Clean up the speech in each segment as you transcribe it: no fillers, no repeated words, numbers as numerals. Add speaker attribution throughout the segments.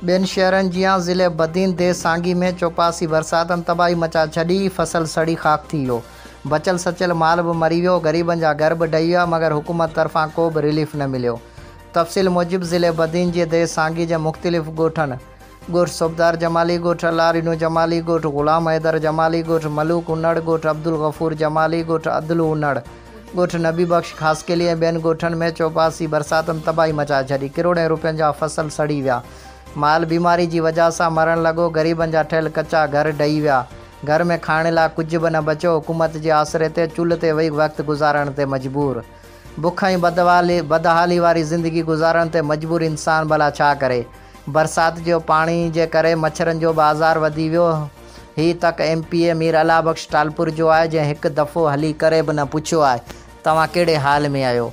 Speaker 1: ٻين شهرن جيان ضلعي بدين ديهه سانگي ۾ چوپاسي برساتن تباهي مچائي ڇڏي، فصل سڙي خاڪ ٿي ويو، بچيل سچيل مال به مري ويو، غريبن جا گهر به ڊهي ويا مگر حڪومت طرفان ڪو به رليف نه مليو. تفصيل موجب ضلعي بدين جي ديهه سانگي جي مختلف ڳوٺن ڳوٺ صوبدار جمالي، ڳوٺ الله ڏنو جمالي، ڳوٺ غلام حيدر جمالي، ڳوٺ ملوڪ انڙ، ڳوٺ عبدالغفور جمالي، ڳوٺ عدلو انڙ، ڳوٺ نبي بخش خاصخيلي ۽ ٻين ڳوٺن ۾ چوپاسي برساتن تباهي مچائي ڇڏي، ڪروڙين روپين جا فصل سڙي ويا، مال بيماري جي وجهه سان مرڻ لڳو، غريبن جا ٺهيل ڪچا گهر ڊهي ويا، گهر ۾ کائڻ لاء ڪجهه به نه بچيو، حڪومت جي آسري تي چلهه تي ويهي وقت گذارڻ تي مجبور، بک ۽ بدحالي واري زندگي گذارڻ تي مجبور انسان ڀلا ڇا ڪري؟ برسات جو پاڻي جي ڪري مڇرن جو به آزار وڌي ويو. هي تڪ M P A Mir Allah Bakhsh Talpur جو آهي جنهن هڪ دفعو هلي ڪري به نه پڇيو آهي توهان ڪهڙي حال ۾ آهيو.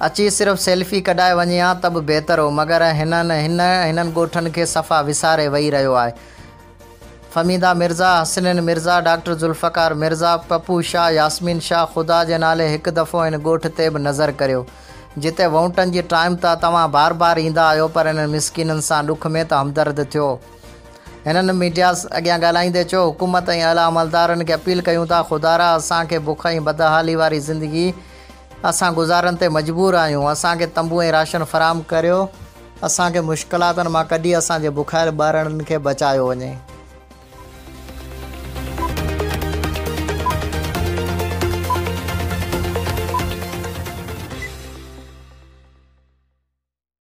Speaker 1: اچي صرف سيلفي ڪڍائي وڃي ها ته به بهتر هو مگر هنن هن هنن ڳوٺن کي صفا وساري ويهي رهيو آهي. فهميده مرزا، حسنين مرزا، ڊاڪٽر ذوالفقار مرزا، پپو شاهه، ياسمين شاهه خدا جي نالي هڪ دفعو هن ڳوٺ تي به نظر ڪريو. جتي وونٽن جي ٽائيم ته توهان بار بار ايندا آهيو پر هنن مسڪينن سان ڏک ۾ ته همدرد ٿيو. هنن ميڊيا اڳيان ڳالهائيندي چيو حڪومت ۽ اعليٰ عملدارن کي اپيل ڪيون ٿا خدارا اسان کي بک ۽ بدحالي واري زندگي اسان گذارڻ تي مجبور آهيون اسان کي تنبو ۽ راشن فراهم ڪريو اسان کي مشڪلاتن مان ڪڍي اسان جي بکايل ٻارڙن کي بچايو وڃي.